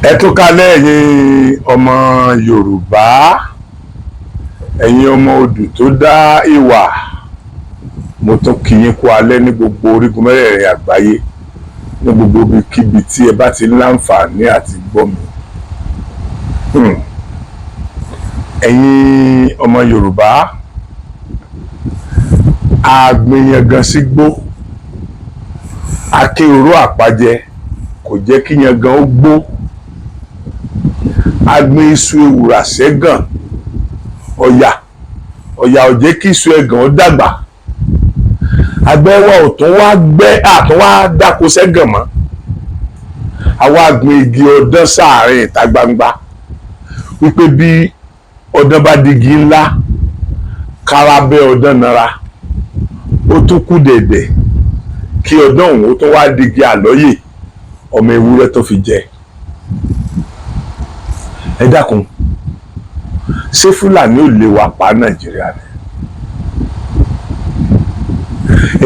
Ẹ tún kálẹ̀, ẹ̀yin ọmọ Yorùbá, ẹ̀yin ọmọ odù tó dá ìwà. Mo tún kí yín kú alẹ́ ní gbogbo orígun mẹ́rẹ̀ẹ̀rin àgbáyé, ní gbogbo ibikíbi tí ẹ bá ti ń láǹfààní àti gbọ́ mi. Ẹ̀yin ọmọ Yorùbá, àgbìyàngàn sígbó akéoró àpàjẹ kò jẹ́ kí yangan ó gbó. Agbin iṣu ewùrà sẹ́gàn, ọ̀yà ọ̀yà ò jẹ́ kí iṣu ẹ̀gàn ó dàgbà. Àgbẹ̀ wa ò tún wá gbẹ́ àtún wá dáko sẹ́gàn mọ́. Àwa gbin igi ọdán sáàrin ìta gbangba, wípé bí ọdán bá digi ńlá, kárábẹ́ ọdán nara, ó tún kú dẹ̀dẹ̀ kí ọdán òun ó tún wá digi àlọ́yè, ọmọ ewúrẹ́ tó fi jẹ. Ẹ dákun, ṣé Fúlàní ò lè wá pa Nàìjíríà ni?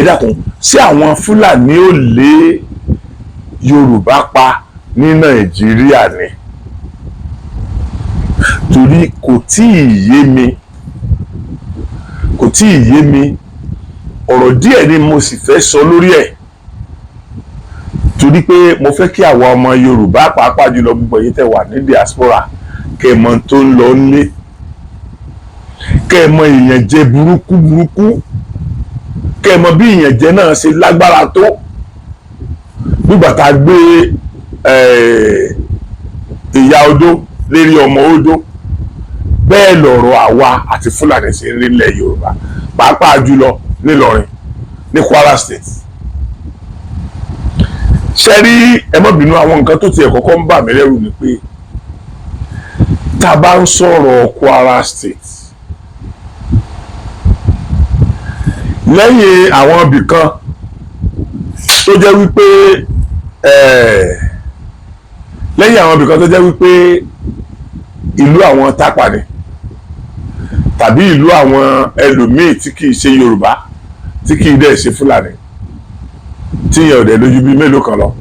Ẹ dákun, ṣé àwọn Fúlàní ò lé Yorùbá pa ní Nàìjíríà ni? Torí kò tí ì yé mi, kò tí ì yé mi. Ọ̀rọ̀ díẹ̀ ni mo sì fẹ́ sọ lórí ẹ̀, torí pé mo fẹ́ kí àwa ọmọ Yorùbá, pàápàá jùlọ gbogbo èyí tẹ́ wà ní diaspora, kẹ́ ẹ mọ̀ tó ń lọ nílé, kẹ́ ẹ mọ̀ ìyànjẹ burúkú burúkú, kẹ́ ẹ mọ̀ bí ìyànjẹ náà ṣe lágbára tó. Nígbà tá a gbé ìyá odó lérí ọmọ odó, bẹ́ẹ̀ lọ̀rọ̀ àwa àti Fúlàní ṣe ń rí nílẹ̀ Yorùbá, pàápàá jùlọ nílọrin, ní Kwara State. Ṣe rí, ẹ má bínú, àwọn nǹkan tó tiẹ̀ kọ́kọ́ ń bà mí lẹ́rù ni pé tá a bá ń sọ̀rọ̀ Kwara State, lẹ́yìn àwọn ibì kan tó jẹ́ wípé lẹ́yìn àwọn ibì kan tó jẹ́ wípé ìlú àwọn Tápà ni, tàbí ìlú àwọn ẹlòmíì tí kìí ṣe Yorùbá, tí kìí dẹ̀ ṣe Fúlàní, tí yẹn ò dẹ̀ lójú bíi mélòó kan lọ,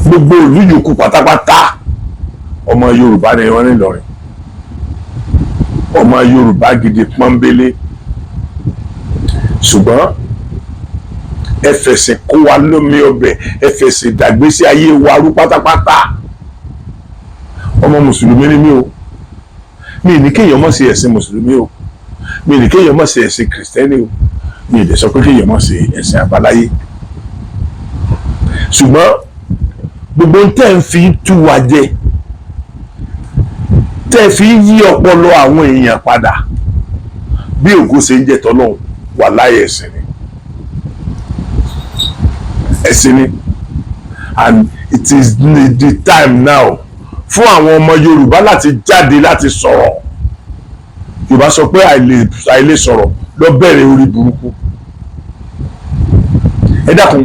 gbogbo ìlú yòókù pátápátá, ọmọ Yorùbá ni wọ́n nílọrin, ọmọ Yorùbá gidi pọ́nbélé. Ṣùgbọ́n ẹ fẹ̀sìn kó wa lómi ọbẹ̀, ẹ fẹ̀sìn dàgbésí ayé wa rú pátápátá. Ọmọ mùsùlùmí ni mí o. Mi ní kéèyàn má ṣe ẹ̀sìn mùsùlùmí o, mi ní kéèyàn má ṣe ẹ̀sìn kìrìsìtẹ́nì o, mi ì dẹ̀ sọ pé kéèyàn má ṣe ẹ̀sìn àbáláyé. Ṣùgbọ́n gbogbo tẹ́ ń fi tú wa jẹ, tẹ́ fi yí ọpọlọ àwọn èèyàn padà, bí ògo ṣe ń jẹ tọ́lọ́hún, wà láyé, ẹ̀sìn ni, ẹ̀sìn ni. And it is the time now fún àwọn ọmọ Yorùbá láti jáde láti sọ̀rọ̀. Yorùbá sọ pé àìlè sọ̀rọ̀ lọ bẹ̀rẹ̀ orí burúkú. Ẹ dákun,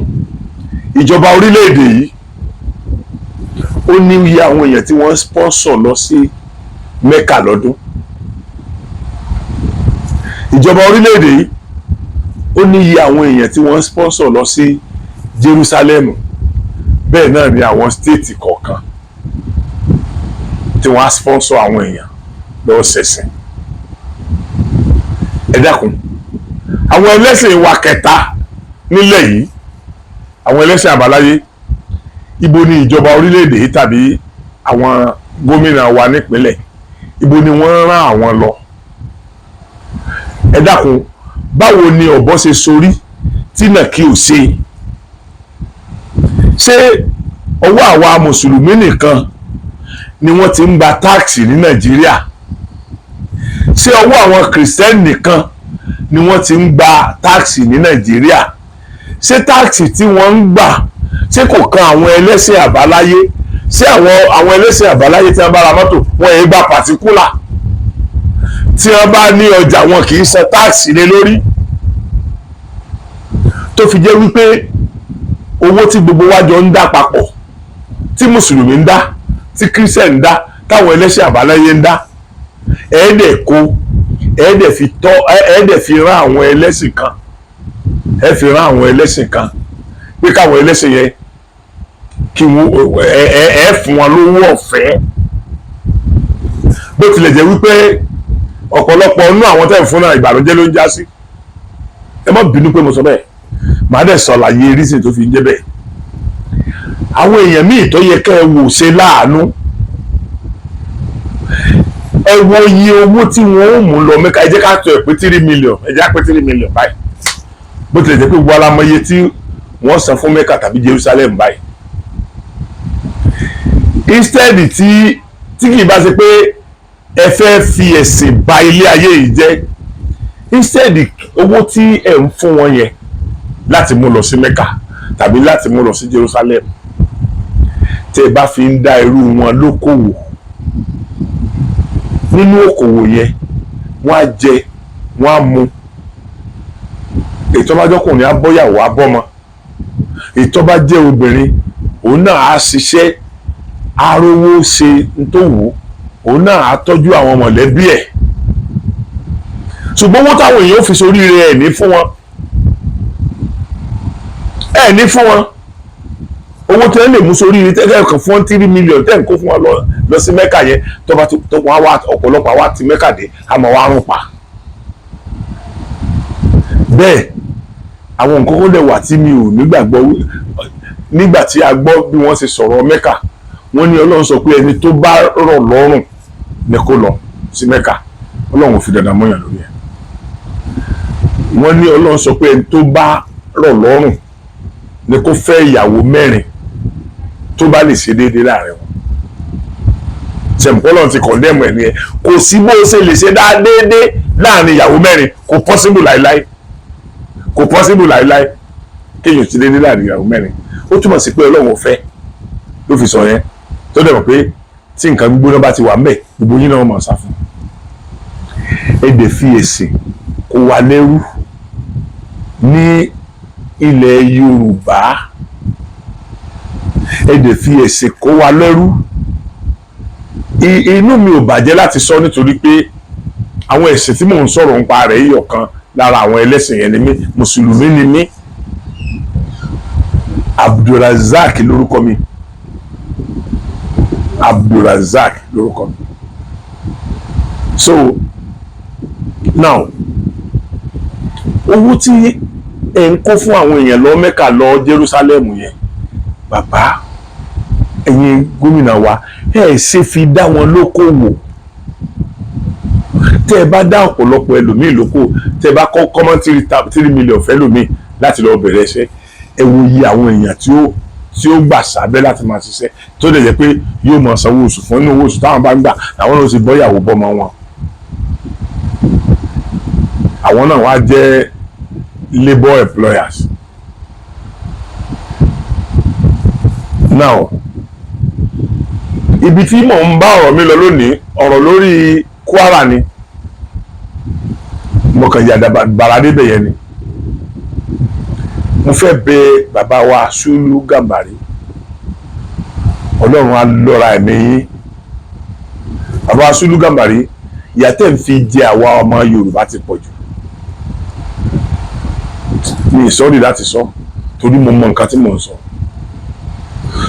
ìjọba orílẹ̀-èdè yìí, ó ní iye àwọn èèyàn tí wọ́n sponsor lọ sí Mecca lọ́dún. Ìjọba orílẹ̀-èdè yìí, ó ní iye àwọn èèyàn tí wọ́n sponsor lọ sí Jerusalem. Bẹ́ẹ̀ náà ni àwọn state kọ̀ọ̀kan tí wọ́n á sponsor àwọn èèyàn lọ ṣẹ̀sìn. Ẹ dákun, àwọn ẹlẹ́sìn wa kẹta nílẹ̀ yìí, àwọn ẹlẹ́sìn àbáláyé, ibo ni ìjọba orílẹ̀-èdè yìí tàbí àwọn gómìnà wa nípínlẹ̀, ibo ni wọ́n rán àwọn lọ? Ẹ dákun, báwo ni ọ̀bọ ṣe sorí tí náà kí ò ṣe? Ṣé ọwọ́ àwa mùsùlùmí nìkan ni wọ́n ti ń gba tax ní Nàìjíríà? Ṣé ọwọ́ àwọn kìrìsìtẹ́nì nìkan ni wọ́n ti ń gba tax ní Nàìjíríà? Ṣé tax tí wọ́n ń gbà, ṣé kò kan àwọn ẹlẹ́sìn àbáláyé? Ṣé àwọn ẹlẹ́sìn àbáláyé, tí wọ́n bá ra mọ́tò, wọ́n yẹn gba particular? Tí wọ́n bá ní ọjà, wọn kì í san tax lé lórí? Tó fi jẹ́ wípé owó tí gbogbo wa jọ ń dá papọ̀, tí mùsùlùmí ń dá, tí kírísítẹ̀n ń dá, táwọn ẹlẹ́sìn àbáláyé ń dá, ẹ̀ẹ́dẹ̀ kó, ẹ̀ẹ́dẹ̀ fi tọ́, ẹ̀ẹ́dẹ̀ fi rán àwọn ẹlẹ́sìn kan, ẹ fi rán àwọn ẹlẹ́sìn kan pé káwọn ẹlẹ́sìn yẹn Kí wọ́n ẹ fún wọn lówó ọ̀fẹ́, bó tilẹ̀ jẹ́ wípé ọ̀pọ̀lọpọ̀ nínú àwọn tẹ́ ń fún náà, ìbànújẹ́ ló ń já sí. Ẹ má bínú pé mo sọ bẹ́ẹ̀, màá dẹ̀ sọ̀làyé reason tó fi ń jẹ́ bẹ́ẹ̀. Àwọn èèyàn míì tó yẹ kẹ́ ẹ wò ṣe láàánú, ẹ wo iye owó tí wọ́n ó mú lọ Mẹ́ka. Ẹ jẹ́ ká tó ẹ̀ pé 3 million, ẹ jẹ́ á pé 3 million báyìí, bó tilẹ̀ jẹ́ pé gbogbo alamọye tí wọ́n san fún Mẹ́ka tàbí Jerusalem báyìí. Instead tí kì í bá ṣe pé ẹ fẹ́ fi ẹ̀sìn ba ilé ayé yìí jẹ́, instead owó tí ẹ ń fún wọn yẹn láti mú lọ sí Mẹ́ka tàbí láti mú lọ sí Jerusalem, tẹ́ ẹ bá fi ń dá irú wọn lókòwò, nínú òkòwò yẹn, wọ́n á jẹ, wọ́n á mu. Ètò bá jọkùnrin, á bọ́yàwó, á bọ́mọ. Ètò bá jẹ́ obìnrin, òun náà á ṣiṣẹ́, á rówó ṣe tó wù ú, òun náà á tọ́jú àwọn mọ̀lẹ́bí ẹ̀. Ṣùgbọ́n owó táwọn èèyàn fi soríire, ẹ̀ ní fún wọn, ẹ̀ ní fún wọn. Owó tí wọ́n lè mú soríire tẹ́lẹ̀ kan fún 3 million tẹ́ ń kó fún wọn lọ sí Mẹ́kà yẹn, tó bá ti tó wọ́n wá, ọ̀pọ̀lọpọ̀ àwa ti Mẹ́kà dé, àmọ́ wàá rún pa bẹ́ẹ̀. Àwọn nǹkan kó dẹ̀ wà tí mi ò nígbàgbọ́. Nígbà tí a gbọ́ bí wọ́n ṣe sọ̀rọ̀ Mẹ́kà, wọ́n ní Ọlọ́run sọ pé ẹni tó bá rọ̀ lọ́rùn ni kó lọ sí Mẹ́kà. Ọlọ́run ò fi dandan mọ́yàn lórí ẹ̀. Wọ́n ní Ọlọ́run sọ pé ẹni tó bá rọ̀ lọ́rùn ni kó fẹ́ ìyàwó mẹ́rin, tó bá lè ṣe déédéé láàrin wọn. Sẹ̀mùkọ́lọ́run ti condemn ẹ̀ nìyẹn. Kò sí bó ṣe lè ṣe déédéé láàrin ìyàwó mẹ́rin, kò possible láéláé, kò possible láéláé kéèyàn ṣe déédéé láàrin ìyàwó mẹ́rin. Ó túmọ̀ sí pé Ọlọ́run ò fẹ́ ló fi sọ yẹn, tó dẹ̀ mọ̀ pé tí nǹkan gbígbóná bá ti wà ńbẹ̀, gbogbo yín náà mọ̀ sá fún. Ẹ dẹ̀ fi ẹ̀sìn kó wa lẹ́rú ní ilẹ̀ Yorùbá, ẹ dẹ̀ fi ẹ̀sìn kó wa lẹ́rú. Inú mi ò bàjẹ́ láti sọ, nítorí pé àwọn ẹ̀sìn tí mò ń sọ̀rọ̀ nípa rẹ̀ yìí, ọ̀kan lára àwọn ẹlẹ́sìn yẹn ni mí. Mùsùlùmí ni mí. Abdulrazak lórúkọ mi, Abdulrazak lórúkọ mi. So now, owó tí ẹ ń kó fún àwọn èèyàn lọ Mẹ́kà, lọ Jerusalem yẹn, bàbá, ẹ̀yin gómìnà wa, ẹ ṣe fi dá wọn lókòwò. Tẹ́ ẹ bá dá ọ̀pọ̀lọpọ̀ ẹlòmíì lókò, tẹ́ ẹ bá kọ́ common 3 million fẹ́lòmíì láti lọ bẹ̀rẹ̀ iṣẹ́, ẹ wo iye àwọn èèyàn tí ó gbà sábẹ́ láti máa ṣiṣẹ́, tó lè jẹ́ pé yóò máa sanwó oṣù fún. Inú owó oṣù táwọn bá ń gbà, àwọn náà sì bọ́yàwó bọ́mọ wọn. Àwọn náà wá jẹ́ labour employers. Now, ibi tí mò ń bá ọ̀rọ̀ mi lọ lónìí, ọ̀rọ̀ lórí Kwara ni. Mo kàn yàdà bàrà débẹ̀ yẹn ni. Mo fẹ́ bẹ̀ bàbá wa Sùlù Gàmbàrí, Ọlọ́run á lọ́ra ẹ̀mí yín. Bàbá wa Sùlù Gàmbàrí, ìyà tẹ́ ń fi jẹ àwa ọmọ Yorùbá ti pọ̀ jù. Mi ì sọ́rí láti sọ, torí mo mọ nǹkan tí mò ń sọ.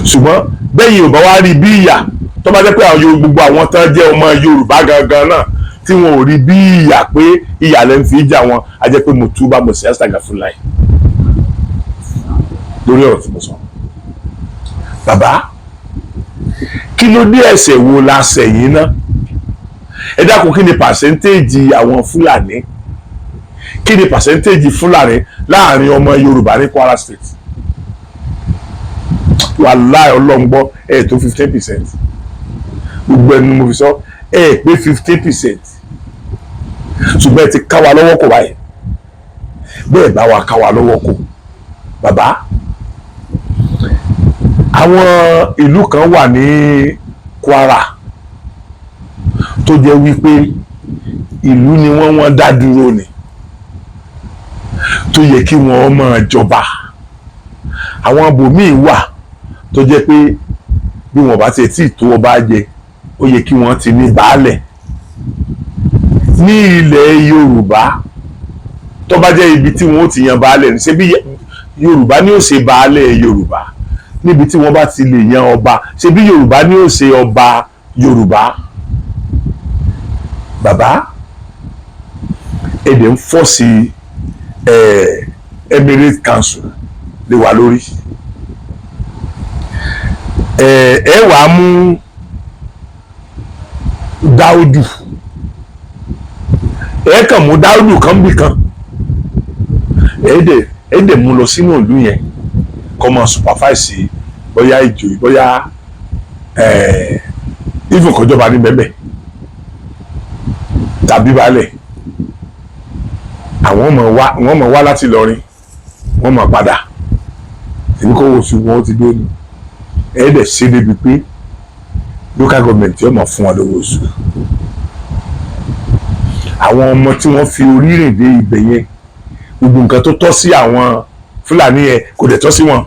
Ṣùgbọ́n bẹ́ẹ̀ yóò bá wá rí bí ìyà, tó bá jẹ́ pé àwọn gbogbo àwọn tán jẹ́ ọmọ Yorùbá gangan náà tí wọn ò rí bí ìyà pé ìyà lẹ́ ń fi jà wọn, á jẹ́ pé mo túbà, mo sì astagfirullah lórí ọ̀rọ̀ tí mo sọ. Bàbá, kí ló dé? Ẹ̀ṣẹ̀ wo la ṣẹ̀ yín ná? Ẹ dákun, kí ni percentage àwọn Fúlàní, kí ni percentage Fúlàní láàrin ọmọ Yorùbá ní Kwara State? Wàláì, ọlọ́ngbọ́, ẹ̀ tó 15%. Gbogbo ẹnu mo fi sọ, ẹ̀ pé 15%. Ṣùgbọ́n ẹ ti ká wa lọ́wọ́ kò báyìí. Bẹ́ẹ̀ bá wa ká wa lọ́wọ́ kò, bàbá, àwọn ìlú kan wà ní Kwara tó jẹ́ wípé ìlú ni wọ́n dá dúró ni, tó yẹ kí wọ́n máa jọba. Àwọn ibòmíì wà tó jẹ́ pé bí wọ́n bá tiẹ̀ tí ì tó ọba jẹ, ó yẹ kí wọ́n ti ní baálẹ̀. Ní ilẹ̀ Yorùbá, tó bá jẹ́ ibi tí wọ́n ó ti yan baálẹ̀ ní, ṣé bí Yorùbá ní ó ṣe baálẹ̀ Yorùbá? Níbi tí wọ́n bá ti lè yan ọba, ṣe bí Yorùbá ní ó ṣe ọba Yorùbá. Bàbá, èdè ń fọ́ sí Emirate Council lè wà lórí ẹ. Ẹ wàá mú Dáúdù, ẹ kàn mú Dáúdù kan bì kan, ẹ dẹ̀ mú lọ sínú ìlú yẹn kó máa supervise, bóyá ìjòyè, bóyá even kọjọba ní bẹ́ẹ̀ tàbí baálẹ̀. Àwọn ọmọ wa, wọ́n mọ̀ wá láti Ìlọrin, wọ́n mọ̀ padà èmi kò wò sí wọn, ó ti dé ní. Ẹ dẹ̀ ṣe débi pé local government yóò máa fún wọn lówó oṣù. Àwọn ọmọ tí wọ́n fi orí rìn dé ibẹ̀ yẹn, gbogbo nǹkan tó tọ́ sí àwọn Fúlàní yẹn kò dẹ̀ tọ́ sí wọn.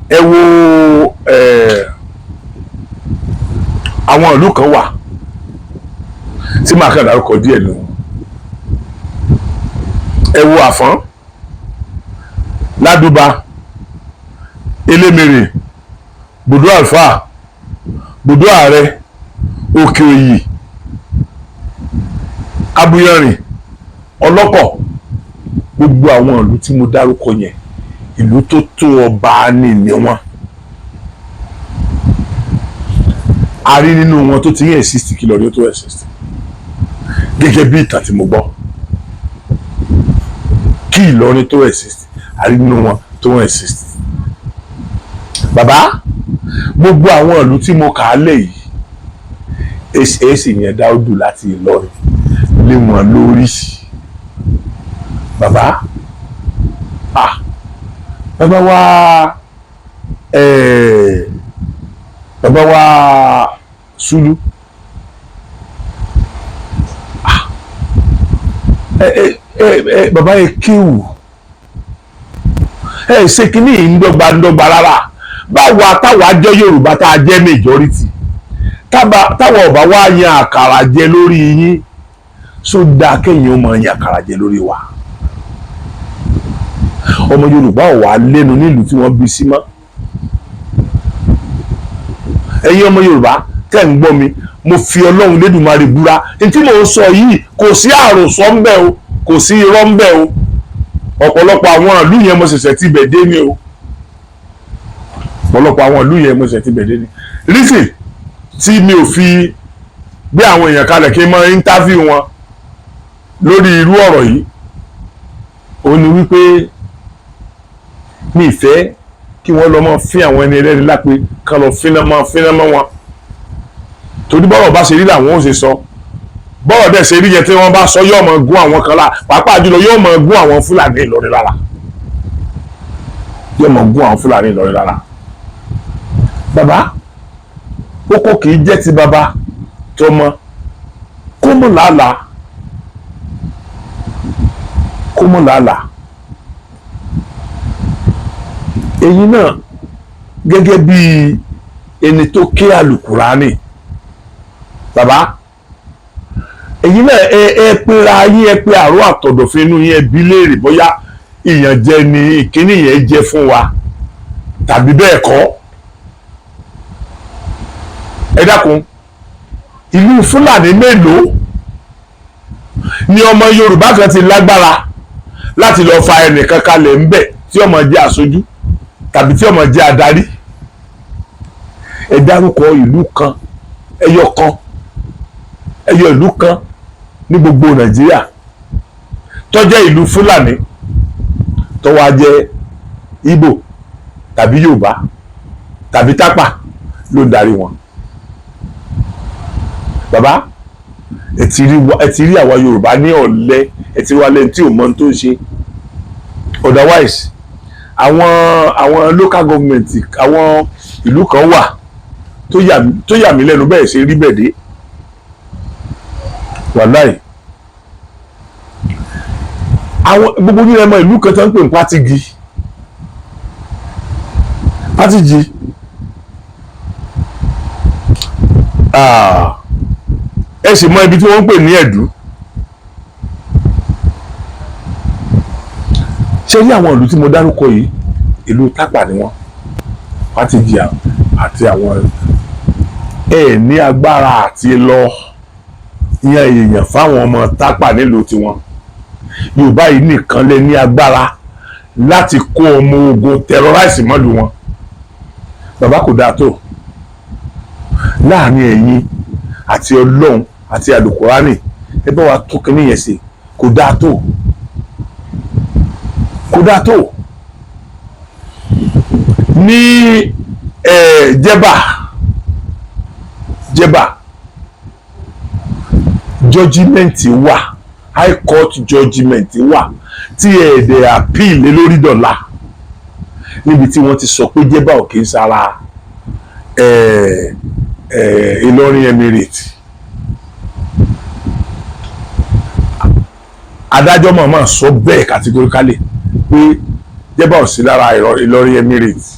Ẹ wo, àwọn ìlú kan wà tí màá kàn dárúkọ díẹ̀ nù. Ẹ wo Àfọ́n, Ládùbà, Elémèrè, Bùdó Àlùfáà, Bùdó Ààrẹ, Òkè Òyì, Abúyọ̀rìn, Ọlọ́kọ̀. Gbogbo àwọn ìlú tí mo dárúkọ yẹn, ìlú tó tó ọba ní ní wọn. A rí nínú wọn tó ti ń exist kí lọ́ọ́ tó exist, gẹ́gẹ́ bí ìtàn tí mo gbọ́. Kí Ìlọrin tó exist, a rí nínú wọn tó ń exist. Bàbá, gbogbo àwọn ìlú tí mo kà á lẹ̀ yìí, èsì yẹn Dáúdù láti Ìlọrin lé wọn lórí. Bàbá, ah, bàbá wa, bàbá wa Sulu, ah, ẹ ẹ ẹ ẹ bàbá yẹ kéwù, ẹ ṣe kínní yìí ń dọ́gba ń dọ́gba rárá. Báwa táwa jẹ́ Yorùbá, tá a jẹ́ majority, táwa ọba wa yan àkàrà jẹ lórí yín, sódà kẹ́yìn ó máa yan àkàrà jẹ lórí wa? Ọmọ Yorùbá ò wá lẹ́nu nílùú tí wọ́n bí sí mọ́. Ẹ̀yin ọmọ Yorùbá tẹ́ ń gbọ́ mi, mo fi Ọlọ́run Lédùmarè búra, ní tí mò ń sọ yìí, kò sí àròsọ ń bẹ o, kò sí irọ́ ń bẹ o. Ọ̀pọ̀lọpọ̀ àwọn ìlú yẹn, mo ṣẹ̀ṣẹ̀ ti bẹ̀ dé ni o. Ọ̀pọ̀lọpọ̀ àwọn ìlú yẹn, mo ṣẹ̀ṣẹ̀ ti bẹ̀ dé ni. Reason tí mi ò fi gbé àwọn èèyàn kalẹ̀ kí n máa interview wọn lórí irú ọ̀rọ̀ yìí, ó ní wípé mi ì fẹ́ kí wọ́n lọ máa fín àwọn ẹni ẹlẹ́ni lápé, kán lọ fínná máa fínná mọ́ wọn, torí bọ́rọ̀ bá ṣe rí làwọn ò ṣe sọ. Bọ́rọ̀ dẹ̀ ṣe rí yẹn, tí wọ́n bá sọ, yóò máa gún àwọn kan lára, pàápàá jùlọ yóò máa gún àwọn Fúlàní Ìlọrin lára, yóò máa gún àwọn Fúlàní Ìlọrin lára. Bàbá, kókó kì í jẹ́ ti bàbá tọmọ kó mọ̀ làálàá, kó mọ̀ làálàá. Èyí náà, gẹ́gẹ́ bí ẹni tó ké àlùkùránì, bàbá, èyí náà, ẹ pera yín, ẹ pé àrò àtọ̀dọ̀fin inú yín, ẹ bí léèrè bóyá ìyànjẹ ni ìkíní yẹn jẹ́ fún wa tàbí bẹ́ẹ̀ kọ́. Ẹ dákun, ìlú Fúlàní mélòó ni ọmọ Yorùbá kan ti lágbára láti lọ fa ẹnìkan kalẹ̀ ńbẹ̀ tí ọmọ jẹ́ aṣojú tàbí tí ọmọ jẹ́ adarí? Ẹ dárúkọ ìlú kan, ẹyọ kan, ẹyọ ìlú kan ní gbogbo Nàìjíríà tó jẹ́ ìlú Fúlàní, tó wá jẹ́ Ìgbò tàbí Yorùbá tàbí Tápà ló ń darí wọn. Bàbá, ẹ ti rí àwa Yorùbá ní ọ̀lẹ, ẹ ti rí wa lẹ́ni tí ò mọ ohun tó ń ṣe. Otherwise, àwọn local government, àwọn ìlú kan wà tó yà mí lẹ́nu bẹ́ẹ̀ ṣe rí bẹ́ẹ̀ dé. Wàláì, àwọn gbogbo yín mọ ìlú kan tó ń pè ní Pátìgì. Pátìgì, ẹ sì mọ ibi tí wọ́n ń pè ní Ẹ̀dú. Ṣé rí àwọn ìlú tí mo dárúkọ yìí, ìlú Tápà ni wọ́n, Pátìjì àti àwọn ẹ ní agbára àti lọ yan èèyàn fáwọn ọmọ Tápà nílùú tiwọn. Yorùbá yìí nìkan lè ní agbára láti kó ọmọ ogun terrorize mọ́lù wọn. Bàbá, kò dáa tó. Láàrin ẹ̀yin àti Ọlọ́run àti Àlùkùránì, ẹ bá wa tó kíní yẹn ṣe. Kò dáa tó, kò dáa tó. Ní Jẹ́bà, Jẹ́bà, judgement wà, high court judgement wà tí ẹ̀ẹ́dẹ̀ appeal lé lórí dọ̀la, níbi tí wọ́n ti sọ pé Jẹ́bà ò kì í sára Ìlọrin Emirate. Adájọ́ mọ̀ọ́mọ̀ sọ bẹ́ẹ̀ categorically pé Jẹ́bà ò sí lára Ìlọrin Emirate.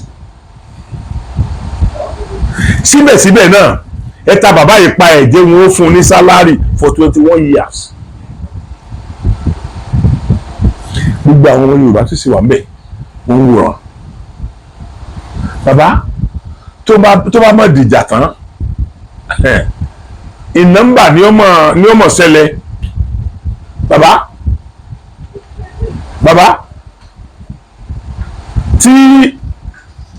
Síbẹ̀síbẹ̀ náà, ẹ ta bàbá yìí pa, ẹ̀jẹ̀ wọn ó fún un ní salary for 21 years. Gbogbo àwọn ọmọ Yorùbá tó sì wà ń bẹ̀, wọ́n ń wòran. Bàbá, tó bá mọ̀ dìjà tán, ìnọ́mbà ni ó mọ̀ ṣẹlẹ̀. Bàbá, bàbá, tí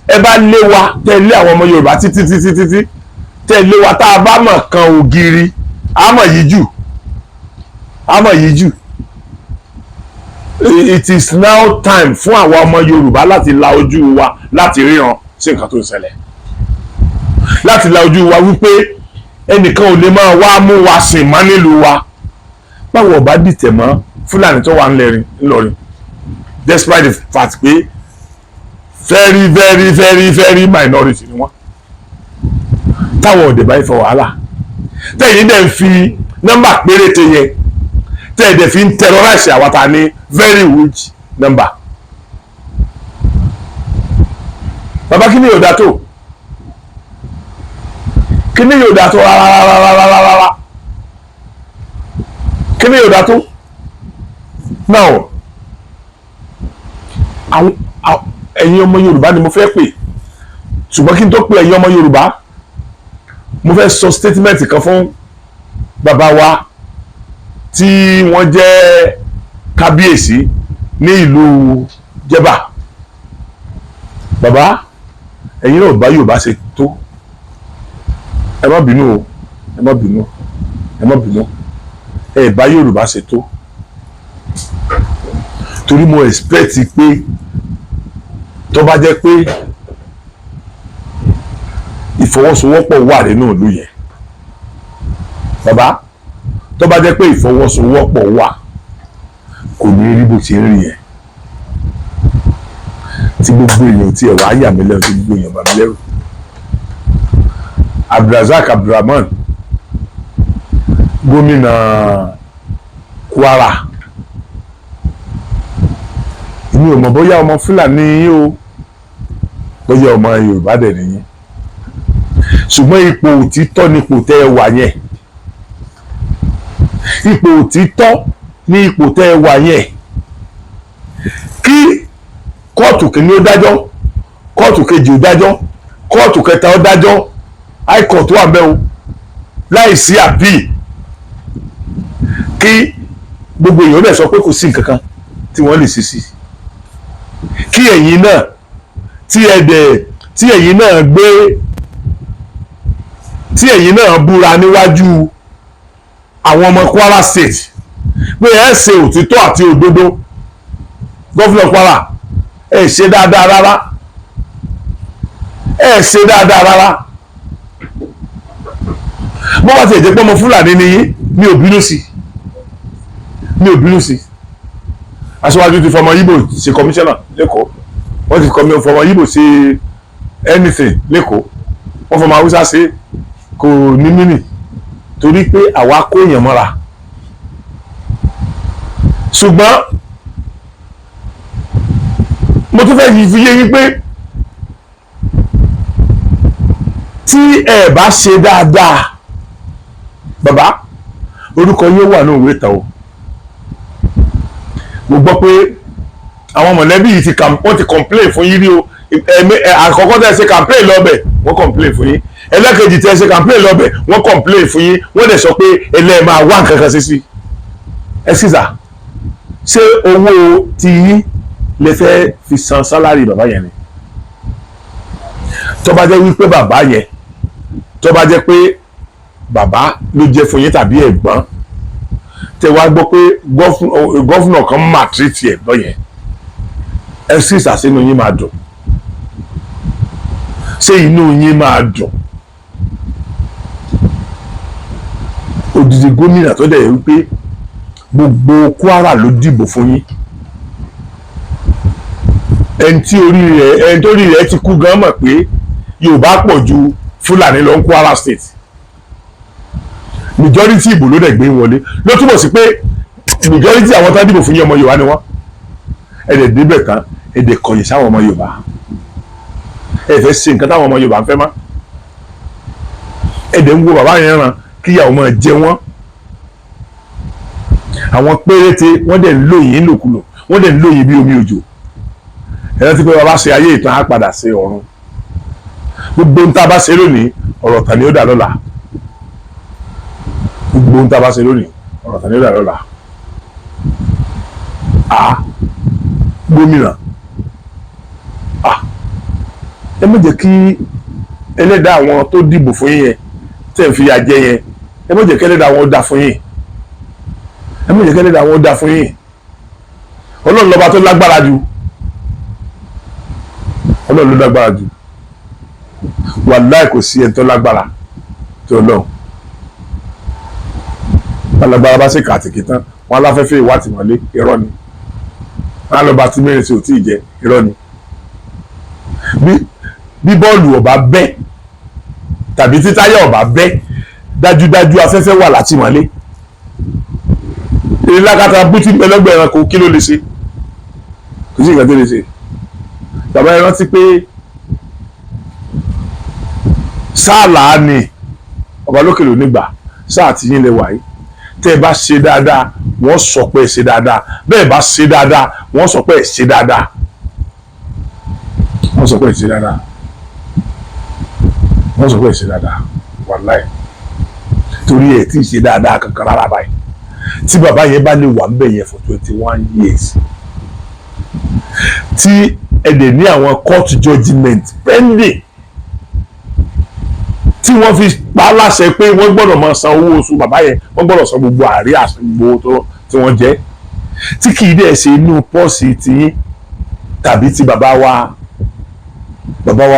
ẹ bá lé wa, tẹ́ lé àwọn ọmọ Yorùbá títí títí títí, tẹ́ lé wa, tá a bá mọ̀ kan ògiri, á mọ̀ yìí jù, á mọ̀ yìí jù. It is now time fún àwọn ọmọ Yorùbá láti la ojú wa, láti ríran sí nǹkan tó ń ṣẹlẹ̀, láti la ojú wa wípé ẹnìkan ò lè máa wá mú wa sìn mọ́ nílùú wa. Báwo ọba dìtẹ̀ mọ́ Fúlàní tó wà ńlọrin, despite the fact pé very, very, very, very minority ni wọ́n, táwọn ọ̀dẹ̀ báyìí fọ wàhálà, tẹ̀yìn dẹ̀ ń fi nọ́mbà péréte yẹn, tẹ̀ dẹ̀ fi ń terrorize àwa ta ní very huge number. Bàbá, kí ni yóò dá tó? Kí ni yóò dá tó rárá rárá rárá rárá? Kí ni yóò dá tó? Now, àwọn ẹ̀yin ọmọ Yorùbá ni mo fẹ́ pè, ṣùgbọ́n kí n tó pè ẹ̀yin ọmọ Yorùbá, mo fẹ́ sọ statement kan fún bàbá wa tí wọ́n jẹ́ kábíyèsí ní ìlú Jẹ́bà. Bàbá, ẹ̀yin náà bá Yorùbá ṣe tó. Ẹ má bínú o, ẹ má bínú, ẹ má bínú. Ẹ bá Yorùbá ṣe tó, torí mo expect pé tó bá jẹ́ pé ìfọwọ́sowọ́pọ̀ wà nínú ìlú yẹn, bàbá, tó bá jẹ́ pé ìfọwọ́sowọ́pọ̀ wà, kò ní rí bó ti ń rí yẹn, tí gbogbo èèyàn tí ẹ̀ wá yà mí lẹ́nu, tí gbogbo èèyàn bà mí lẹ́rù. Abdulrasaq Abdulrahman, gómìnà Kwara, èmi ò mọ̀ bóyá ọmọ Fúlàní yín o, bóyá ọmọ Yorùbá dẹ̀ nìyí, ṣùgbọ́n ipò òtítọ́ nípò tẹ́ ẹ wà yẹn. Ipò òtítọ́ ní ipò tẹ́ ẹ wà yẹn. Kí kóòtù kìíní ó dájọ́, kóòtù kejì ó dájọ́, kóòtù kẹta ó dájọ́, high court wà bẹ́ẹ̀ o, láì sí appeal, kí gbogbo èèyàn bẹ̀ sọ pé kò sí nǹkan kan tí wọ́n lè ṣe sí, kí ẹ̀yin náà tí ẹ dẹ̀ tí ẹ̀yin náà gbé, tí ẹ̀yin náà búra níwájú àwọn ọmọ Kwara State pé ẹ ṣe òtítọ́ àti òdodo. Governor Kwara, ẹ ṣe dáadáa rárá, ẹ ṣe dáadáa rárá. Bó bá ti jẹ́ pé ọmọ Fúlàní ni yín, mi ò bínú sí, mi ò bínú sí. Aṣíwájú ti fọmọ Yíbò ṣe kọmíṣánná lẹ́kọ̀ọ́, wọ́n ti fọmọ Yíbò ṣe anything lẹ́kọ̀ọ́, wọ́n fọmọ Haúsá ṣe, kò ní mínì, torí pé àwa kó èèyàn mọ́ra. Ṣùgbọ́n mo tún fẹ́ fi yé yín pé tí ẹ bá ṣe dáadáa, bàbá, orúkọ yín wà ní òwe ìtàn o. Mo gbọ́ pé Àwọn mọ̀lẹ́bí yìí ti wọ́n ti complain fún yín rí o. Àkọ́kọ́ tẹ́ ẹ ṣe campaign lọ́bẹ̀, wọ́n complain fún yín. Ẹlẹ́kejì tẹ́ ẹ ṣe campaign lọ́bẹ̀, wọ́n complain fún yín. Wọ́n dẹ̀ sọ pé ẹlẹ́ẹ̀ máa wá nǹkan kan sí sí. Ẹ sísà, ṣé owó ti yín lè fẹ́ fi san salary bàbá yẹn ni? Tó bá jẹ́ wípé bàbá yẹn, tó bá jẹ́ pé bàbá ló jẹ́ fún yín tàbí ẹ̀gbọ́n, tẹ wá gbọ́ pé governor kan maltreat ẹ̀gbọ́n yẹn, ẹ sì sàṣínú yín máa dùn? Ṣé inú yín máa dùn? Odidi gómìnà tó dẹ̀ yẹ wípé gbogbo Kwara ló dìbò fún yín, ẹni tí orí rẹ̀, ẹni tó rí rẹ̀ ti kú gan mọ̀ pé Yorùbá pọ̀ ju Fúlàní lọ ní Kwara State. Majority ìbò ló dẹ̀ gbé wọlé, ló túbọ̀ sí pé majority àwọn tó dìbò fún yín, ọmọ Yorùbá ni wọ́n. Ẹ dẹ̀ débẹ̀ tán, ẹ dẹ̀ kọ̀yìn sáwọn ọmọ Yorùbá. Ẹ fẹ́ ṣe nǹkan táwọn ọmọ Yorùbá ń fẹ́ mọ́. Ẹ dẹ̀ ń wo bàbá yẹn ràn kíyàwó máa jẹ wọ́n. Àwọn péréte wọ́n dẹ̀ ń lò yín lòkulò, wọ́n dẹ̀ ń lò yín bí omi òjò. Ẹ rántí pé bàbá ṣe ayé ìtàn, á padà ṣe ọ̀run. Gbogbo ohun tá a bá ṣe lónìí, ọ̀rọ̀ tàn ni ó dà lọ́la. Gbogbo ohun tá a bá ṣe lónìí, ọ̀rọ̀ tàn ni ó dà lọ́la. A gómìnà, a ẹ má jẹ́ kí ẹlẹ́dàá àwọn tó dìbò fún yín yẹn tẹ̀ ń fi yà jẹ yẹn, ẹ má jẹ́ kí ẹlẹ́dàá wọn dá fún yín. Ẹ má jẹ́ kí ẹlẹ́dàá wọn dá fún yín. Ọlọ́run lọ́ba tó lágbára jù. Ọlọ́run ló lágbára jù. Wàláì, kò sí ẹni tó lágbára tó lọ. Alágbára bá ṣe kàtìkì tán, wọn aláfẹ́fẹ́ ìwà tìmọ́lé, irọ́ ni. Wọn á lọ bá tí mẹ́rin tí ò tí ì jẹ, irọ́ ni. Bí bọ́ọ̀lù ọ̀bá bẹ́ tàbí tí táyà ọ̀bá bẹ́, dájúdájú afẹ́fẹ́ wà látìmọ́lé. Èyí lákàtà bú tí ń bẹ lọ́gbà ẹranko, kí ló lè ṣe? Kò sí nǹkan tó lè ṣe. Bàbá, ẹ rántí pé sáàlà ni ọba lókè ló nígbà sáà tí yín lè wà yìí. Tẹ́ ẹ bá ṣe dáadáa, wọ́n sọ pé ẹ ṣe dáadáa. Bẹ́ẹ̀ bá ṣe dáadáa, wọ́n sọ pé ẹ ṣe dáadáa. Wọ́n sọ pé ẹ ṣe dáadáa. Wọ́n sọ pé ẹ ṣe dáadáa. Wàláì, torí ẹ tí ì ṣe dáadáa kankan rárá báyìí. Tí bàbá yẹn bá lè wà ńbẹ̀ yẹn for 21 years, tí ẹ dẹ̀ ní àwọn court judgement pending tí wọ́n fi pa á láṣẹ pé wọ́n gbọ́dọ̀ máa san owó oṣù bàbá yẹn, wọ́n gbọ́dọ̀ san gbogbo àrí àṣẹ, gbogbo owó tí wọ́n jẹ́, tí kì í dẹ̀ ṣe inú purse tiyín tàbí ti bàbá wa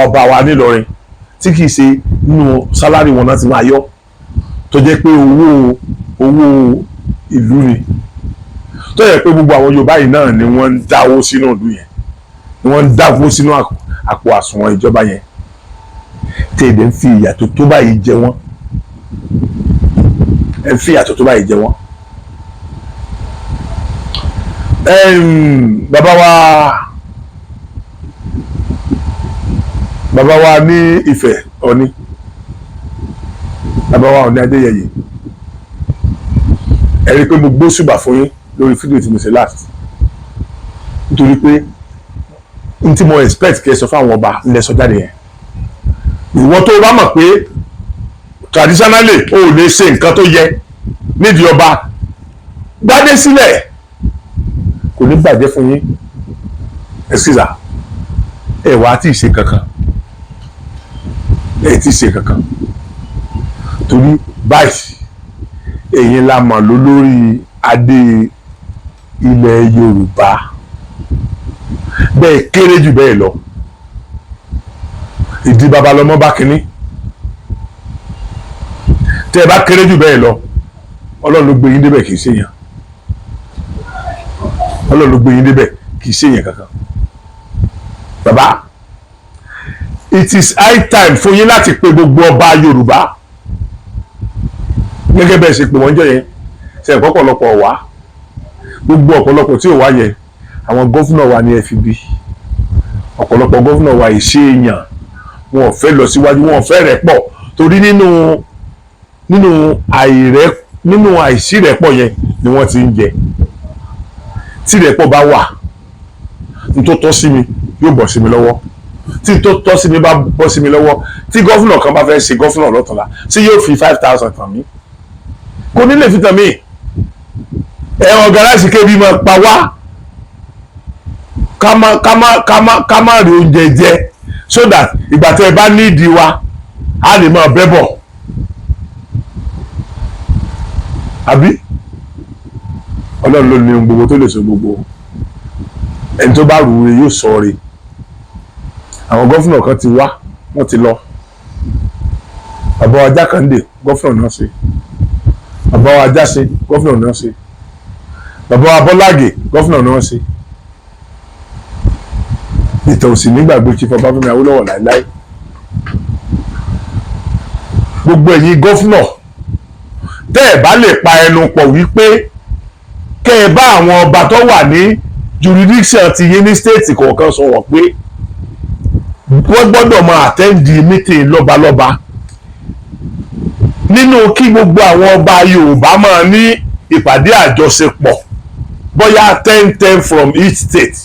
ọba wa nílọrin, tí kì í ṣe inú salary wọn náà ti máa yọ, tó jẹ́ pé owó ìlú ni, tó yẹ pé gbogbo àwọn Yorùbá yìí náà ni wọ́n ń dáwó sínú ìlú yẹn, ni wọ́n ń dáwó sínú àpò àsùnwọ̀n ìjọba yẹn, tí èdè ń fi ìyà tó tó báyìí jẹ wọ́n. Ẹ ń fi ìyà tó tó báyìí jẹ wọ́n. Bàbá wa ní Ifẹ̀, Ọ̀ní, bàbá wa Ọ̀ní Adéyẹyè, ẹ rí i pé mo gbóṣùbà fún yín lórí fídíò tí mo ṣe last, nítorí pé n tí mo expect kí ẹ sọ fáwọn ọba ńlẹ sọ jáde yẹn. Ìwọ tó o bá mọ̀ pé traditionally o ò lè ṣe nǹkan tó yẹ nídìí ọba, gbádé sílẹ̀, kò ní bàjẹ́ fún yín. Excuse, ẹ wá tí ì ṣe kankan, ẹ tí ì ṣe kankan, torí báyìí èyí la mọ̀ lólórí adé ilẹ̀ Yorùbá. Bẹ́ẹ̀ kéré jù bẹ́ẹ̀ lọ, ìdí babalọmọ bá kínní. Tẹ́ ẹ bá kéré jù bẹ́ẹ̀ lọ, Ọlọ́run ló gbé yín débẹ̀, kì í ṣèyàn. Ọlọ́run ló gbé yín débẹ̀, kì í ṣèyàn kankan. Bàbá, it is high time fún yín láti pe gbogbo ọba Yorùbá gẹ́gẹ́ bẹ́ẹ̀ ṣe pè wọ́n jọ yẹn. Ṣe ẹ̀kọ́ ọ̀pọ̀lọpọ̀ wá, gbogbo ọ̀pọ̀lọpọ̀ tí ò wá yẹn, àwọn governor wa ní FB. Ọ̀pọ̀lọpọ̀ governor wa ìṣe èèyàn, wọn ò fẹ́ lọ síwájú, wọn ò fẹ́ rẹ̀ pọ̀, torí nínú àìsí rẹ̀ pọ̀ yẹn ni wọ́n ti ń jẹ. Tí rẹ̀ pọ̀ bá wà N tó tọ́ sí mi yóò bọ̀ sí mi lọ́wọ́. Tí n tó tọ́ sí mi bá bọ́ sí mi lọ́wọ́, tí governor kan bá fẹ́ ṣe governor lọ́tọ̀ọ̀la, ṣé yóò fi 5,000 tàn mí? Kò ní lè fi tàn mí. Ẹ organize kébi máa pa wá, ká má rí oúnjẹ jẹ, so that ìgbà tẹ́ ẹ bá nídìí wa, á lè máa bẹ́ bọ̀. Àbí Ọlọ́run ló ní ohun gbogbo tó lè sọ gbogbo. Ẹni tó bá rúure yóò sọ re. Àwọn governor kan ti wá, wọ́n ti lọ. Bàbá wa Jákàndé, governor náà ṣe. Bàbá wa Ajáṣe, governor náà ṣe. Bàbá wa Bọ́lá Ìgè, governor náà ṣe. Ìtàn òsì nígbàgbé Chief Ọbáfẹ́mi Awólọ́wọ̀ láéláé. Gbogbo ẹ̀yin governor, tẹ́ ẹ̀ bá lè pa ẹnu pọ̀ wípé kẹ́ ẹ bá àwọn ọba tó wà ní jurisdiction ti yín ní state kọ̀ọ̀kan sọ̀rọ̀ pé wọ́n gbọ́dọ̀ máa attend meeting lọ́balọ́ba, nínú kí gbogbo àwọn ọba Yorùbá máa ní ìpàdé àjọṣepọ̀, bóyá 10 10 from each state,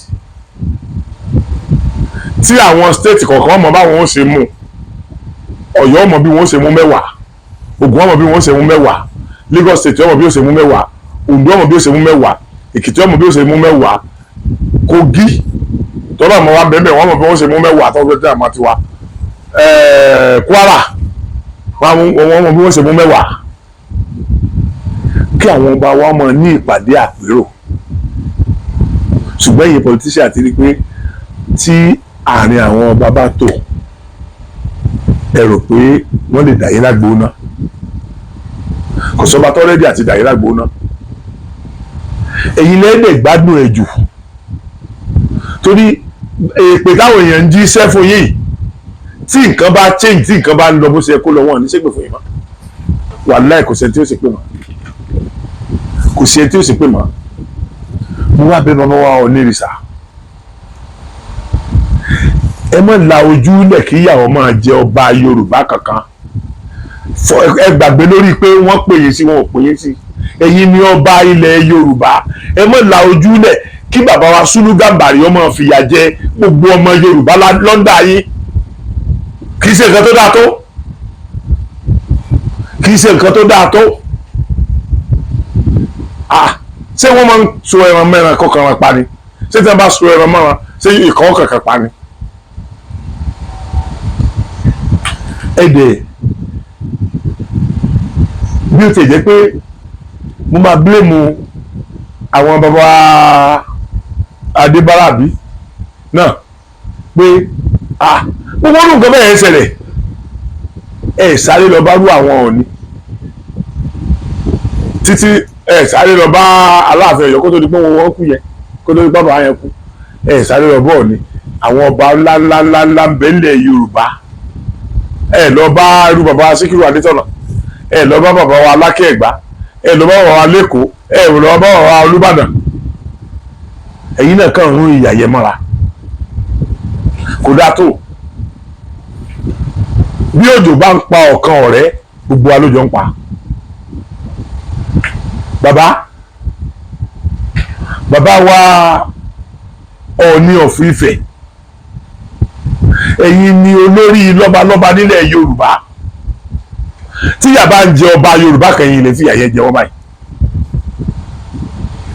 tí àwọn state kọ̀ọ̀kan mọ̀ báwọn ó ṣe mú. Ọ̀yọ́ mọ̀ bí wọ́n ṣe mú 10, Ògùn mọ̀ bí wọ́n ṣe mú 10, Lagos State mọ̀ bí ó ṣe mú 10, Oǹdó mọ̀ bí ó ṣe mú 10, Èkìtì mọ̀ bí ó ṣe mú 10, Kogi tọ́lá mọ̀ wá bẹ́ẹ̀, wọ́n mọ̀ bí wọ́n ṣe mú 10 tó fẹ́ tẹ́ àmọ́ tiwa, Kwara, wọ́n mọ̀ bí wọ́n ṣe mú 10, kí àwọn ọba wa máa ní ìpàdé àpérò. Ṣùgbọ́n èyí politician ti rí pé tí àárín àwọn ọba bá tò, ẹ rò pé wọ́n lè dàyé lágbo náà. Kò sọba tó ready àti dàyé lágbo náà. Èyí lẹ́dẹ̀ gbádùn ẹ̀ jù, torí èpè táwọn èèyàn ń jíṣẹ́ fún yìí, tí nǹkan bá change, tí nǹkan bá ń lọ bó ṣe yẹ kó lọ, wọ́n ní ṣépè fún yín mọ́. Wàláì, kò sẹ́ni tí ó ṣépè mọ́, kò sí ẹni tí ó ṣépè mọ́. Mo wá bẹ̀ bàbá wa Ọ̀nìrìṣà, ẹ má la ojú lẹ̀ kí ìyàwó máa jẹ ọba Yorùbá kankan. Ẹ gbàgbé lórí pé wọ́n pè yín sí, wọn ò pè yín sí. Ẹ̀yin ni ọba ilẹ̀ Yorùbá. Ẹ má la ojú lẹ̀ kí bàbá wa Sùlù Gàmbàrí ọmọ fìyà jẹ gbogbo ọmọ Yorùbá lọ́ndà yín. Kì í ṣe nǹkan tó dáa tó, kì í ṣe nǹkan tó dáa tó. Ah, ṣé wọ́n máa ń so ẹran mẹ́ran kọkànrán pa ni? Ṣé tí wọ́n bá so ẹran mọ́ran, ṣé ìkọ́ kankan pa ni? Ẹ̀dẹ̀ bí ó ti jẹ́ pé mo máa blame àwọn bàbá Adébárábí náà pé, ah, gbogbo ọdún nǹkan bẹ́ẹ̀ ń ṣẹlẹ̀, ẹ sáré lọ bá rú àwọn Ọọ̀ni, títí ẹ sáré lọ bá Aláàfin Ọ̀yọ́ kó tó di pé wọ́n kú yẹn, kó tó di pé bàbá yẹn kú. Ẹ sáré lọ bọ́ Ọọ̀ni. Àwọn ọba ńlá ńlá ńlá ńlá ń bẹ nílẹ̀ Yorùbá. Ẹ lọ bá irú bàbá Síkírù Adétọ̀nà, ẹ lọ bá bàbá wa Aláké Ẹ̀gbá, ẹ lọ bá bàbá wa Lẹ́kọ̀ọ́, ẹ lọ bá bàbá wa Olúbàdàn. Ẹ̀yin náà kàn ń rún ìyà yẹn mọ́ra, kò dáa tó. Bí òjò bá ń pa ọ̀kan ọ̀rẹ́, gbogbo wa ló jọ ń pa. Bàbá wa Ọọ̀ni of Ifẹ̀, ẹ̀yin ni olórí lọ́balọ́ba nílẹ̀ Yorùbá. Tí ìyà bá ń jẹ ọba Yorùbá kẹyìn lè fìyà yẹn jẹ wọ́n báyìí,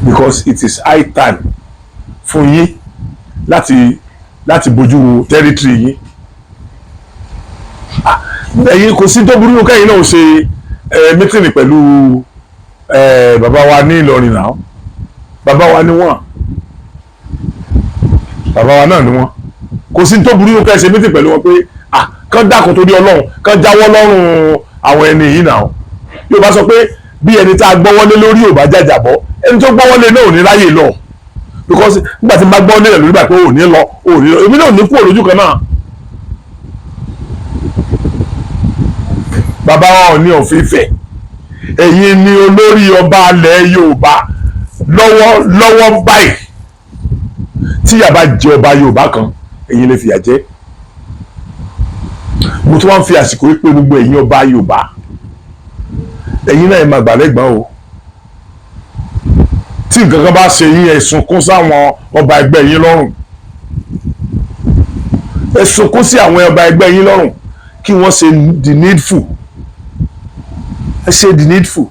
because it is high time fún yín láti bójú wo territory yín. Ẹ̀yin, kò sí tó burú kẹ́yìn náà ṣe meeting pẹ̀lú bàbá wa ní Ìlọrin náà. Bàbá wa ni wọ́n, bàbá wa náà ni wọ́n. Kò sí tó burú kẹ́ ṣe meeting pẹ̀lú wọn pé, ah, kán dákun torí Ọlọ́run, kán jáwọ́ lọ́rùn àwọn ẹni yìí náà. Yóò bá sọ pé bí ẹni tá a gbọ́wọ́lé lórí ò bá jàjàbọ́, ẹni tó gbọ́wọ́lé náà ò ní ráyè lọ, because nígbà tí n bá gbọ́wọ́lé rẹ̀ lórí báyìí pé ò ní lọ, ò ní lọ, èmi náà ò ní kúrò lójú kan náà. Bàbá wa Ọọ̀ni of Ifẹ̀, ẹ̀yin ni olórí ọba alẹ̀ Yorùbá lọ́wọ́ lọ́wọ́ báyìí. Tí ìyà bá jẹ ọba Yorùbá kan, ẹ̀yin lè fìyà jẹ. Mo tún wá ń fi àsìkò yìí pé gbogbo ẹ̀yin ọba Yorùbá, ẹ̀yin náà ẹ máa gbà lẹ́gbọ̀n o. Tí nǹkan kan bá ṣe yín, ẹ sunkún sáwọn ọba ẹgbẹ́ yín lọ́rùn. Ẹ sunkún sí àwọn ọba ẹgbẹ́ yín lọ́rùn kí wọ́n ṣe the needful. Ẹ ṣe the needful.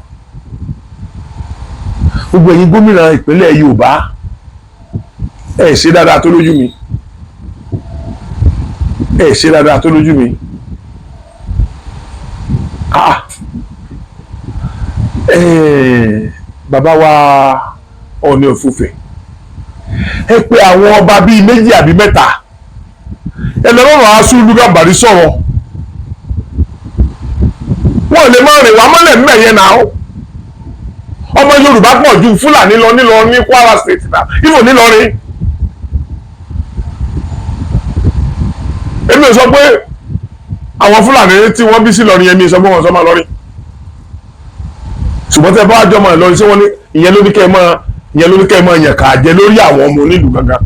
Gbogbo ẹ̀yin gómìnà ìpínlẹ̀ Yorùbá, ẹ ṣe dáadáa tó lójú mi, ẹ ṣe dáadáa tó lójú mi. Ah, bàbá wa Ọọ̀ni of Ifẹ̀, ẹ pé àwọn ọba bíi méjì àbí mẹ́ta, ẹ lọ bá wàá Sùlù Gàmbàrí sọ̀rọ̀. Wọ́n lè máa rìn wá mọ́lẹ̀ mbẹ̀ yẹn náà. Ọmọ Yorùbá pọ̀ ju Fúlàní lọ nílọrin, ní Kwara State náà, ifò nílọrin. Èmi ò sọ pé àwọn Fúlàní tí wọ́n bí sí lọrin yẹn, mi sọ pé wọ́n sọ máa lọrin, ṣùgbọ́n tẹ́ bá jọmọ Ìlọrin, ṣé wọ́n ní ìyẹn ló ní kẹ́ ẹ máa, ìyẹn ló ní kẹ́ ẹ máa yàn ká jẹ lórí àwọn ọmọ onílùú gangan?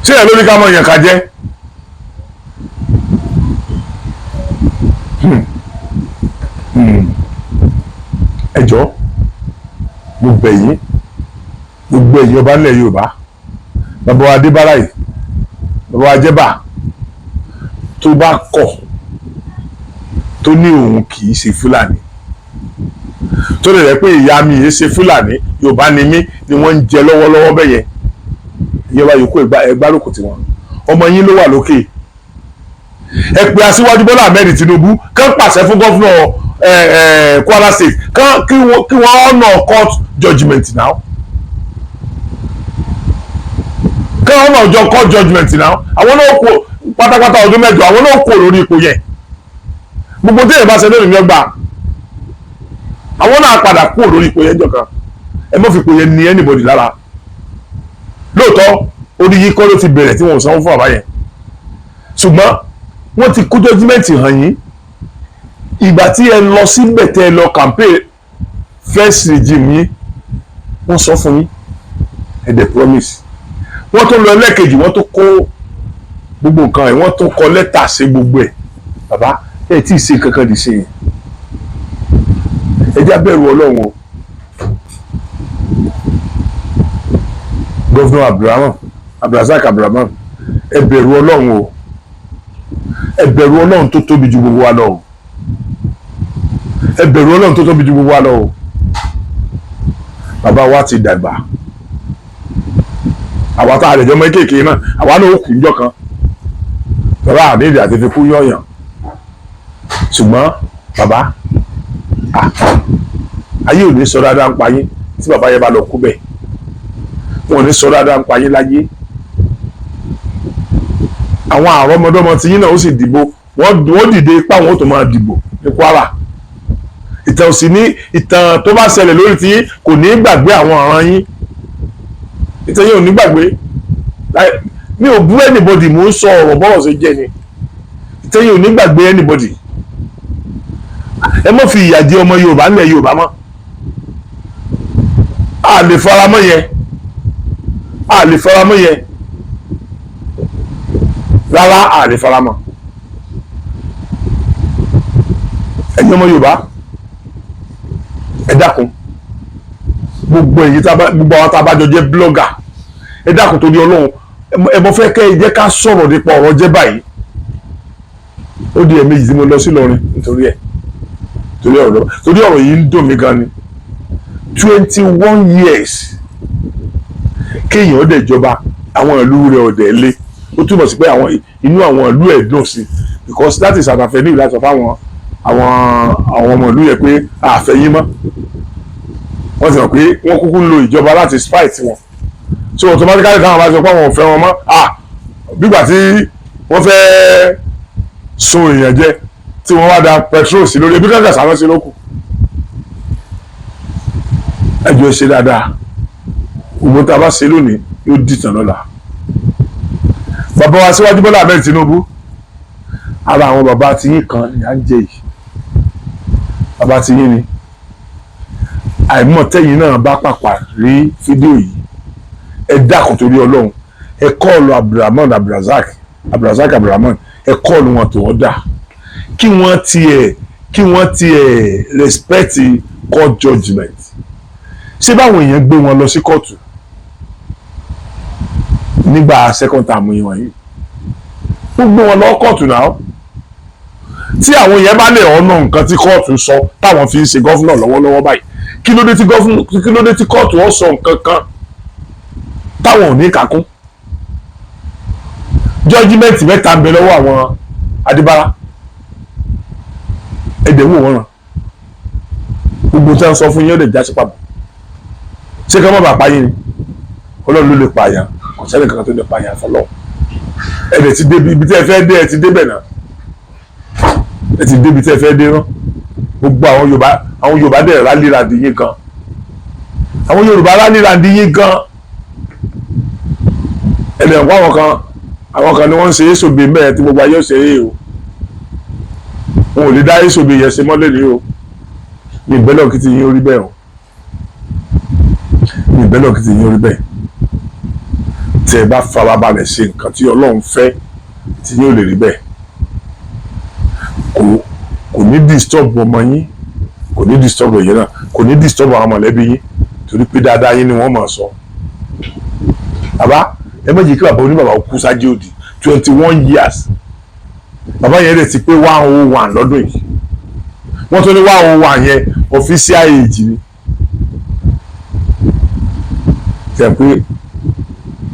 Ṣé ìyẹn ló ní ká máa yàn ká jẹ? Ẹ jọ̀ọ́, mo bẹ̀ yín, gbogbo ẹ̀yin ọba nílẹ̀ Yorùbá, bàbá wa Adébára yìí, bàbá wa Jẹ́bà, tó bá kọ̀ tó ní òun kì í ṣe Fúlàní, tó lè rẹ pé ìyá mi yìí ṣe Fúlàní, Yorùbá ni mí, ni wọ́n ń jẹ lọ́wọ́lọ́wọ́ bẹ́yẹn. Ìyẹn wa yòókù ẹgbárùkù tiwọn, ọmọ yín ló wà lókè. Ẹ pè aṣíwájú Bọ́lá Ahmed Tinubu kán pàṣẹ fún governor Kwara State kán kí wọ́n honour court judgement now, kán honour jọ court judgement now. Àwọn náà kú pátápátá ọdún 8, àwọn náà kú lórí ipò yẹn. Gbogbo tí èèyàn bá ṣe lónìí ní ọgbà, àwọn náà padà kú lórí ipò yẹn jọkan. Ẹ má fi ipò yẹn ní anybody lára. Lóòótọ́ orí yìí kọ́ ló ti bẹ̀rẹ̀ tí wọ́n ò sanwó fún àbá yẹn, ṣùgbọ́n wọ́n ti kó judgement hàn yín. Ìgbà tí ẹ lọ síbẹ̀ tẹ́ ẹ lọ campaign first regime yín, wọ́n sọ fún yín, ẹ dẹ̀ promise. Wọ́n tó lọ ẹlẹ́ẹ̀kejì, wọ́n tó kó gbogbo nǹkan ẹ̀, wọ́n tó kọ lẹ́tà sí gbogbo ẹ̀. Bàbá, ẹ tí ì ṣe kankan dì sí yẹn. Ẹ jẹ́ abẹ́rù Ọlọ́run o. Governor Abdulrahman Abdulrasaq Abdulrahman, ẹ bẹ̀rù Ọlọ́run o. Ẹ bẹ̀rù Ọlọ́run tó tóbi ju gbogbo wa lọ o. Ẹ bẹ̀rù Ọlọ́run tó tóbi ju gbogbo wa lọ o. Bàbá wa ti dàgbà, àwa tá a lè jọmọ kéèké náà, àwa náà ó kù níjọ́ kan. Bàbá àdéhìí àti fi kú yọ̀yàn, ṣùgbọ́n bàbá, ayé ò ní sọ dáadáa ń pa yín tí bàbá yẹn bá lọ kú bẹ́ẹ̀. Wọn ò ní sọ dáadáa ń pa yín láyé. Àwọn àrọ́mọdọ́mọ tí yín náà ó sì dìbò, wọ́n dìde ipá wọn ó tó máa dìbò ní Kwara. Ìtàn ò sì ní, ìtàn tó bá ṣẹlẹ̀ lórí tí yín kò ní gbàgbé àwọn ọ̀ràn yín. Ìtàn yín ò ní gbàgbé. Mi ò bú anybody, mò ń sọ ọ̀rọ̀ bọ́rọ̀ ṣe jẹ́ ni. Ìtàn yín ò ní gbàgbé anybody. Ẹ má fi ìyà jẹ ọmọ Yorùbá nílẹ̀ Yorùbá mọ́. A lè faramọ́ yẹn, a lè faramọ́ yẹn rárá, a lè faramọ́. Ẹ̀yin ọmọ Yorùbá, ẹ dákun, gbogbo èyí tá gbogbo àwọn tá a bá jọ jẹ́ blogger, ẹ dákun torí Ọlọ́run, ẹ mọ fẹ́ kẹ́ ẹ jẹ́ ká sọ̀rọ̀ nípa ọ̀rọ̀ jẹ́ báyìí. Ó di ẹ̀ẹ̀mejì tí mo lọ sí Ìlọrin nítorí ẹ̀, torí ọ̀rọ̀ yìí ń dùn mí gan ni. 21 years kéèyàn dẹ̀ jọba, àwọn ìlú rẹ̀ ọ̀dẹ̀ lé, ó túmọ̀ sí pé àwọn inú àwọn ìlú ẹ̀ dùn sí, because that is an avenue láti sọ fáwọn àwọn ọmọ ìlú yẹn pé àfẹ́yìn mọ́. Wọ́n ti mọ̀ pé wọ́n kúkú ń lo ìjọba láti spite wọn, so automatically táwọn bá sọ pé àwọn ò fẹ́ wọn mọ́, ah, bígbà tí wọ́n fẹ́ sun èèyàn jẹ tí wọ́n wá da petrol sí lórí ebi kankan sáwọn sí lókù. Ẹ jọ̀ọ́, ṣe dáadáa. Gbogbo tá a bá ṣe lónìí yóò dìtàn lọ́la. Bàbá wa síwájú Bọ́lá Ahmed Tinubu, ara àwọn bàbá tiyín kan ni à ń jẹ yìí. Bàbá tiyín ni àìmọ̀ tẹ́yìn náà bá pàpà rí fídíò yìí. Ẹ dákun torí Ọlọ́run, ẹ call Abdulrahman Abdulrasaq, Abdulrasaq Abdulrahman, ẹ call wọn tó wọ́n dà, kí wọ́n tiẹ̀ respect court judgement. Ṣé báwọn èèyàn gbé wọn lọ sí kóòtù? Nígbà second term yìí wọ̀nyí, ó gbé wọn lọ kóòtù náà. Tí àwọn yẹn bá lè ọ̀nà nǹkan tí kóòtù sọ táwọn fi ń ṣe governor lọ́wọ́lọ́wọ́ báyìí, kí ló dé tí kóòtù ó sọ nǹkan kan táwọn ò ní kàkún? Judgement mẹ́ta ń bẹ lọ́wọ́ àwọn Adébárà. Ẹ̀dẹ̀ wò wọ́n ràn, gbogbo tí wọ́n sọ fún yín ó lè já sí pàbó. Ṣé ká má bàa pa yín ni? Ọlọ́run ló lè pààyàn, kò sẹ́ni kankan tó lè pààyàn fọlọ́. Ẹ̀dẹ̀ ti débi ibi tí ẹ fẹ́ dé, ẹ ti débẹ̀ náà, ẹ ti débi tí ẹ fẹ́ dé rán. Gbogbo àwọn Yorùbá dẹ̀ rally round yín gan. Àwọn Yorùbá rally round yín gan. Ẹ̀dẹ̀ ń kó àwọn kan ni wọ́n ń ṣe èsòbí mẹ́ẹ̀ tí gbogbo ayé ò ṣe é o. Wọn ò lè dá èsòbí yẹn ṣe mọ́lẹ̀ ní o. Ní ìbẹ́lẹ̀ kí ti yín orí bẹ́ẹ̀ o, ní ìbẹ́lẹ̀ kí ti yín orí bẹ́ẹ̀. Tí ẹ bá farabalẹ̀ ṣe nǹkan tí Ọlọ́run fẹ́, tí yín ò lè rí bẹ́ẹ̀. Kò ní disturb ọmọ yín, kò ní disturb ẹ̀yẹ náà, kò ní disturb àwọn mọ̀lẹ́bí yín, torí pé dáadáa yín ni wọ́n máa sọ. Bàbá, ẹ má jẹ́ kí bàbá oníbàbà kú sáájú òdì. 21 years, bàbá yẹn lè ti pé 101 lọ́dún yìí. Wọ́n tún ní 101 yẹn, official age ni. Ṣe pé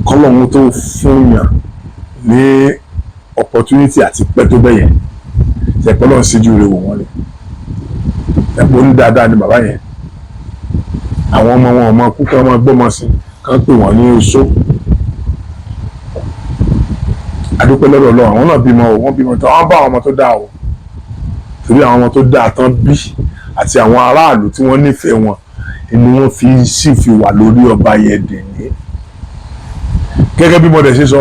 kọ́lọ́hún tó fún yàn ní opportunity àti pẹ́ tó bẹ́yẹn, ṣe pé Ọlọ́run síjú rẹ̀ wò wọ́n ni? Ṣe pé ó ní dáadáa ni bàbá yẹn? Àwọn ọmọ wọn, ọmọ kú kí wọ́n máa gbọ́mọ sí kán pè wọ́n ní oṣó. Adúpẹ́ lọ́dọ̀ Ọlọ́run, àwọn náà bímọ o, wọ́n bímọ tán, wọ́n bá àwọn ọmọ tó dáa o, torí àwọn ọmọ tó dáa tán bí àti àwọn aráàlú tí wọ́n nífẹ̀ẹ́ wọn ni wọ́n fi sì fi wà lórí ọba yẹn dè ní. Gẹ́gẹ́ bí mo dẹ̀ ṣe sọ,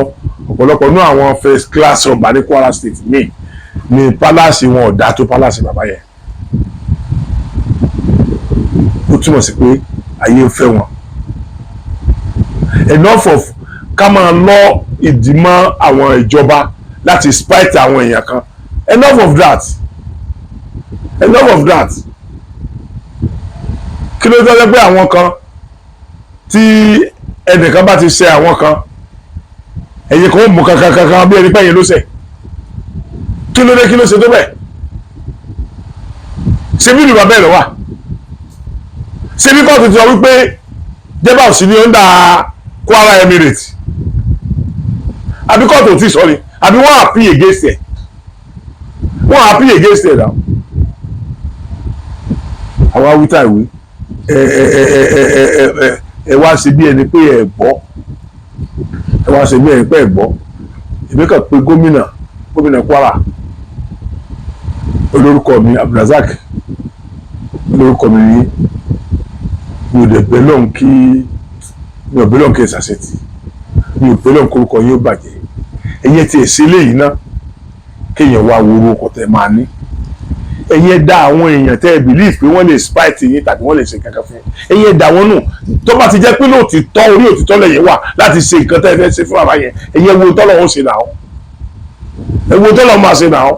ọ̀pọ̀lọpọ̀ ní àwọn first class ọba ní Kwara State míì ní palace wọn ò dá tó palace bàbá yẹn. Ó túmọ̀ sí pé ayé ń fẹ́ wọn. Enough of ká máa lọ ìdí mọ́ àwọn ìjọba láti spite àwọn èèyàn kan. Enough of that, enough of that. Kí ló dé pé àwọn kan, tí ẹnìkan bá ti ṣe àwọn kan, ẹ̀yin kan ó mú kankan kankan bí ẹni pé ẹ̀yin ló ṣẹ̀? Kí ló dé? Kí ló ṣe tó bẹ́ẹ̀? Ṣé bí ìlú bàbá ẹ̀ lọ wà? Ṣé bí kóòtù ti sọ wípé Jẹ́bà sí ní under Kwara Emirate? Àbí kóòtù ò tí sọ ni? Àbí wọ́n appeal against ẹ̀? Wọ́n appeal against ẹ̀ náà. Àwa wíta ìwé ẹ ẹ ẹ ẹ ẹ ẹ ẹ ẹ wá ṣe bí ẹni pé ẹ gbọ́, ẹ wá ṣe bí ẹni pé ẹ gbọ́. Èmi kàn pé gómìnà Kwara, olórúkọ mi Abdulrasaq, olórúkọ mi ní. Mi ò dẹ̀ bẹ́ lọ́hùn kí mi ò bẹ́ lọ́hùn kí ẹ ṣàṣetì, mi ò bẹ́ lọ́hùn kórúkọ yín ó bàjẹ́. Ẹ̀yin tí ẹ̀ ṣe léyìí ná, kéèyàn wá wo orúkọ tẹ́ máa ní. Ẹ̀yin ẹ̀ dá àwọn èèyàn tẹ́ ẹ believe pé wọ́n lè spite yín tàbí wọ́n lè ṣe kankan fún yín, ẹ̀yin ẹ̀ dá wọn nù. Tó bá ti jẹ́ pé lóòtítọ́, orí òtítọ́ lẹ́yìn wà láti ṣe nǹkan tẹ́ ẹ fẹ́ ṣe fún bàbá yẹn, ẹ̀yin ẹ̀ wo tọ́lọ̀ ó ṣe náà, ẹ wo tọ́lọ̀ máa ṣe náà,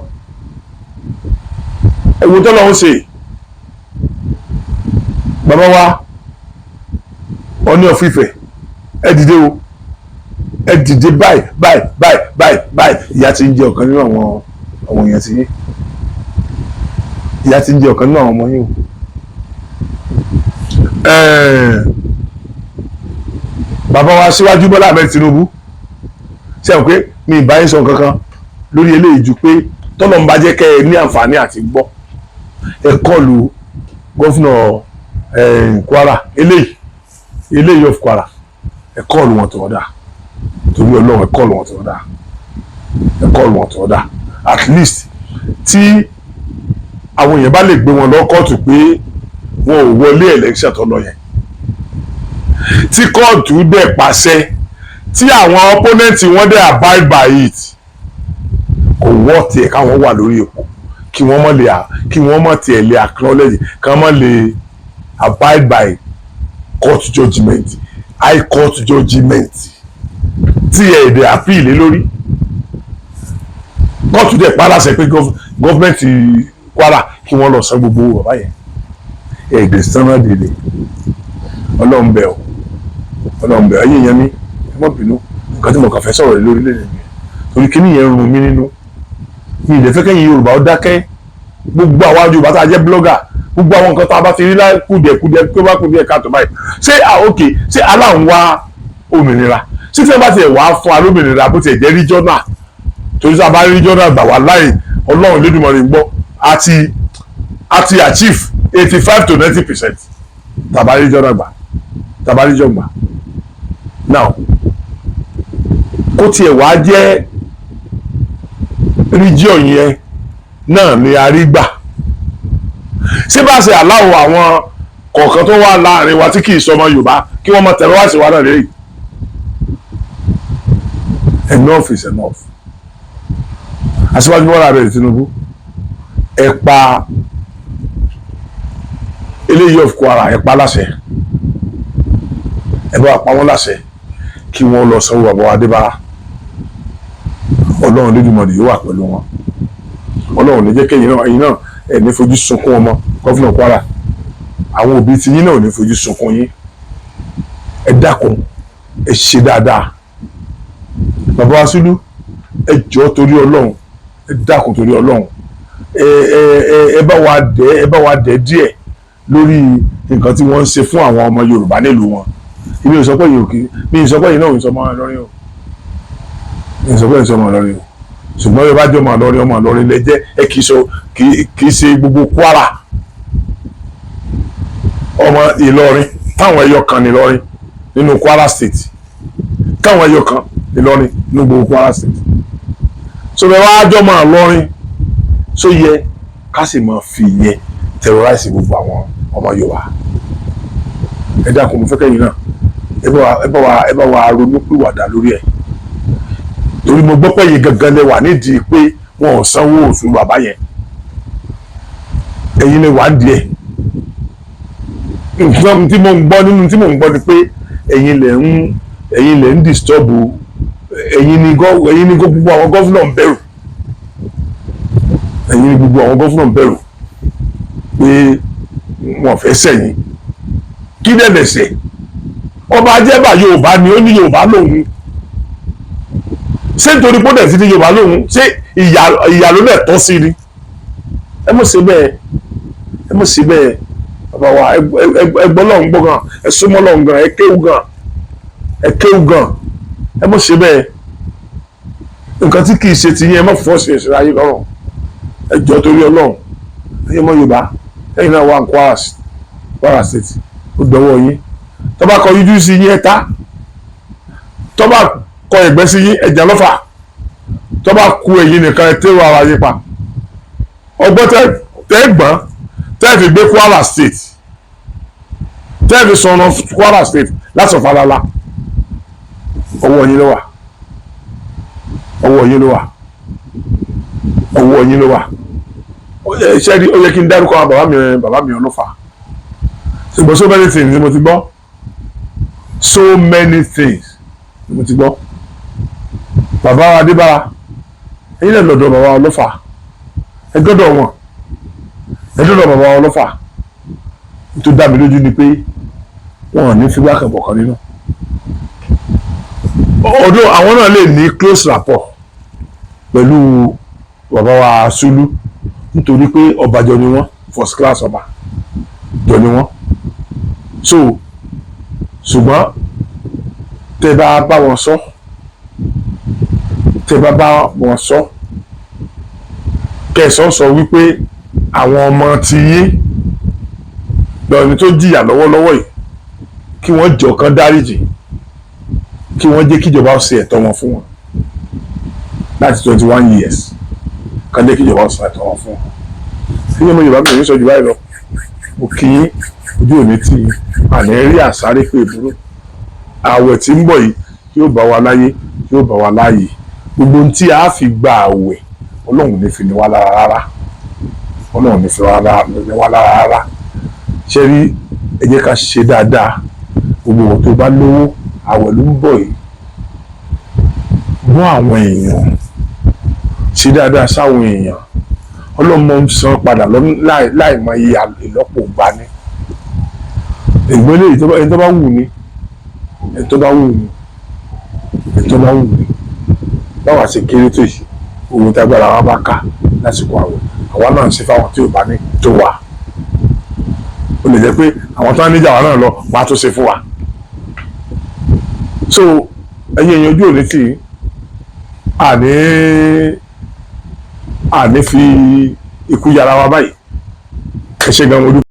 ẹ wo tọ́lọ̀ ó ṣe. Bàbá wa Ọọ̀ni of Ifẹ̀, ẹ dìde o, ẹ dìde báyìí báyìí báyìí báyìí báyìí. Ìyà ti ń jẹ ọ̀kan nínú àwọn èèyàn ti yín, ìyà ti ń jẹ ọ̀kan nínú àwọn ọmọ yín o. Bàbá wa síwájú Bọ́lá Ahmed Tinubu, ṣe é pé mi ì bá yín sọ nǹkan kan lórí eléyìí ju pé tọ́lọ́ ń bá jẹ́ kẹ́ ẹ ní àǹfààní àti gbọ́, ẹ call governor Kwara, eléyìí of Kwara, ẹ call wọn tó ọ̀dà. Torí Ọlọ́run, ẹ call wọn tó ọ̀dà, ẹ call wọn tó ọ̀dà. At least, tí àwọn èèyàn bá lè gbé wọn lọ kóòtù pé wọn ò wọlé election tó lọ yẹn, tí kóòtù dẹ̀ pàṣẹ, tí àwọn opponent wọn dẹ̀ abide by it, kò wọ́ tiẹ̀ káwọn wà lórí ipò, kí wọ́n mọ̀ tiẹ̀ lè acknowledge, kí wọ́n mọ̀ lè abide by court judgement, high court judgement tí ẹ̀ dẹ̀ appeal lé lórí. Kóòtù dẹ̀ pa láṣẹ pé government Kwara kí wọ́n lọ san gbogbo owó bàbá yẹn, ẹ̀ dẹ̀ sanra délé. Ọlọ́run bẹ̀ ọ́, Ọlọ́run bẹ̀ ọ́. Ayé yẹn mi, ẹ má bínú. Nǹkan Nǹkan tí mo kàn fẹ́ sọ̀rọ̀ lórí lórílẹ̀ nìyẹn, torí kíní yẹn ń run mí nínú. Mi ì lè fẹ́ kẹ́yìn Yorùbá ó dákẹ́. Gbogbo àwa Yorùbá tá a jẹ́ blogger, gbogbo àwọn nǹkan tá a bá ti rí kùdìẹ̀kùdìẹ̀ tó bá kùdìẹ̀ káàtó báyìí, ṣé ok, ṣé aláǹ wá òmìnira? Ṣé tí wọ́n bá tiẹ̀ wá fún wa lómìnira, bó tiẹ̀ jẹ́ regional, torí tí a bá rí regional gbà wá láì, Ọlọ́run Lédùmarè ń gbọ́, àti achieve 85 to 90% tàbá regional gbà, tàbá region gbà. Now, kó tiẹ̀ wá jẹ́ region yẹn náà ni a rí gbà, ṣé bá ṣe aláwọ̀ àwọn kọ̀ọ̀kan tó wà láàrin wa tí kì í sọmọ Yorùbá kí wọ́n máa tẹ̀lé wá sí wa náà lẹ́yìn? Enough is enough. Aṣíwájú Bọ́lá Ahmed Tinubu, ẹ pa eléyìí of Kwara, ẹ pa láṣẹ, ẹ bá pa wọ́n láṣẹ kí wọ́n lọ sanwó bàbá wa Adébára. Ọlọ́run Lédùmarè yóò wà pẹ̀lú wọn. Ọlọ́run ní jẹ́ kẹ́yìn náà, ẹ̀yin náà ẹ̀ ní fojú sunkún ọmọ. Governor Kwara, àwọn òbí tí yín náà ò ní fojú sunkún yín. Ẹ dákun, ẹ ṣe dáadáa. Bàbá wa Sùlù, ẹ jọ̀ọ́, torí Ọlọ́run, ẹ dákun, torí Ọlọ́run, ẹ ẹ ẹ ẹ bá wa dẹ́, ẹ bá wa dẹ́ díẹ̀ lórí nǹkan tí wọ́n ń ṣe fún àwọn ọmọ Yorùbá nílùú wọn. Èmi ò sọ pé yìí ò kí mi ò sọ pé yìí náà ò sọ ọmọ Ìlọrin o, mi ò sọ pé yìí sọ ọmọ Ìlọrin o, ṣùgbọ́n bí ẹ bá jẹ́ ọmọ Ìlọrin, ọmọ Ìlọrin lẹ jẹ́. Ẹ kì í sọ, kì í ṣe gbogbo Kwara ọmọ Ìlọrin. Táwọn ẹyọ kan ní Ìlọrin nínú Kwara State, táwọn ẹyọ kan Ìlọrin nínú gbogbo Kwara State, so bẹ́ẹ̀ wá jọ́ ọmọ Ìlọrin, so yẹ ká sì máa fi ìyẹn terrorize gbogbo àwọn ọmọ Yorùbá? Ẹ dákun, mo fẹ́ kẹ́yìn náà ẹ bá wa ronú pìwàdà lórí ẹ̀, torí mo gbọ́ pé yìí gangan lẹ wà nídìí pé wọn ò sanwó oṣù bàbá yẹn. Ẹ̀yin lè wà díẹ̀. Nǹkan tí mo ń gbọ́ nínú tí mo ń gbọ́ ni pé ẹ̀yin lẹ̀ ń disturb, ẹ̀yin ni gbogbo àwọn governor ń bẹ̀rù, ẹ̀yin ni gbogbo àwọn governor ń bẹ̀rù pé wọ́n fẹ́ sẹ́yìn. Kí dẹ̀ lẹ̀sẹ̀? Ọba ajẹ́bà Yorùbá ni ó ní Yorùbá lòun. Ṣé nítorí pé ó dẹ̀ ti ní Yorùbá lòun, ṣé ìyà ló dẹ̀ tọ́ sí ni? Ẹ mọ̀ sí bẹ́ẹ̀, ẹ mọ̀ sí bẹ́ẹ̀. Bàbá wa, ẹ gbọ́ lọ́hùn gbọ́ gan, ẹ súnmọ́ lọ́hùn gan, ẹ kéwù gan, ẹ kéwù gan. Ẹ mọ̀ sí bẹ́ẹ̀. Nǹkan tí kì í ṣe ti yín, ẹ mọ̀ fọ́ sí ẹ̀sìn ayé lọ́rùn. Ẹ jọ, torí Ọlọ́run, ẹ̀yin ọmọ Yorùbá, ẹ̀yin náà wà ní Kwara State, ó dọwọ́ yín. Tó bá kọ yíjú sí yín, ẹ ta. Tó bá kọ ẹ̀gbẹ́ sí yín, ẹ̀jẹ̀ lọ́fà. Tó bá ku ẹ̀yin nìkan, ẹ tẹ́wọ́ ara yín pa. Ọgbọ́n tẹ́ gbọ́n tẹ́ fi gbé Kwara State, tẹ́ fi sọ̀rọ̀ Kwara State láti Ọ̀fàlàlà, ọwọ́ yín ló wà, ọwọ́ yín ló wà, ọwọ́ yín ló wà. Ṣé rí, ó yẹ kí n dárúkọ àwọn bàbá mi, bàbá mi ọlọ́fà, ṣùgbọ́n so many things ni mo ti gbọ́, so many things ni mo ti gbọ́. Bàbá wa Adébára, ẹ̀yin lè lọ́dọ̀ bàbá ọlọ́fà, ẹ gbọ́dọ̀ wọn, ẹ dọ́dọ̀ bàbá ọlọ́fà. Tó dá mi lójú ni pé wọn ò ní fi gbákan bọ̀kan nínú ọdún. Àwọn náà lè ní close rapport pẹ̀lú bàbá wa Sulu, nítorí pé ọba jọ ni wọ́n, first class ọba jọ ni wọ́n. So ṣùgbọ́n tẹ́ bá bá wọn sọ, tẹ́ bá bá wọn sọ, kẹsàn sọ wípé àwọn ọmọ ti yín lọ́ni tó jìyà lọ́wọ́lọ́wọ́ yìí, kí wọ́n jọ kán dáríjì, kí wọ́n jẹ́ kíjọba ó ṣe ẹ̀tọ́ wọn fún wọn láti 21 years, kán jẹ́ kíjọba ó ṣe ẹ̀tọ́ wọn fún wọn. Kí ni mo Yorùbá mi ò ní sọ jù báyìí lọ. Mo kí yín, ojú òní tí àní rí àsáré pé ìbúrú. Ààwẹ̀ tí ń bọ̀ yìí yóò bá wa láyé, yóò bá wa láàyè. Gbogbo ohun tí a fi gba ààwẹ̀, Ọlọ́run ní fi ní wá lára rárá, Ọlọ́run ní fi wá lára rárá. Ṣé rí, ẹ jẹ́ ká ṣe dáadáa. Gbogbo ohun tó bá lówó, ààwẹ̀ ló ń bọ̀ yìí, bọ́ àwọn èèyàn, ṣe dáadáa sáwọn èèyàn. Ọlọ́mọ ń san padà láì mọ iye ìlọ́po gbà ní ìgbélé. Ẹni tó bá wù ní, ẹni tó bá wù ní. Ètò bá wù mí, báwa ṣe kéré tó yìí, ohun tágbára wa bá ká lásìkò àwẹ̀, àwa náà ń ṣe fáwọn tí ò bá ní tó wa. Ó lè jẹ́ pé àwọn tó ń níjà wa náà lọ, wọ́n á tún ṣe fún wa. So ẹ̀yin èèyàn, ojú òní tì í, àní fi ikú yára wa báyìí. Ẹ ṣe gan, mo dúpẹ́.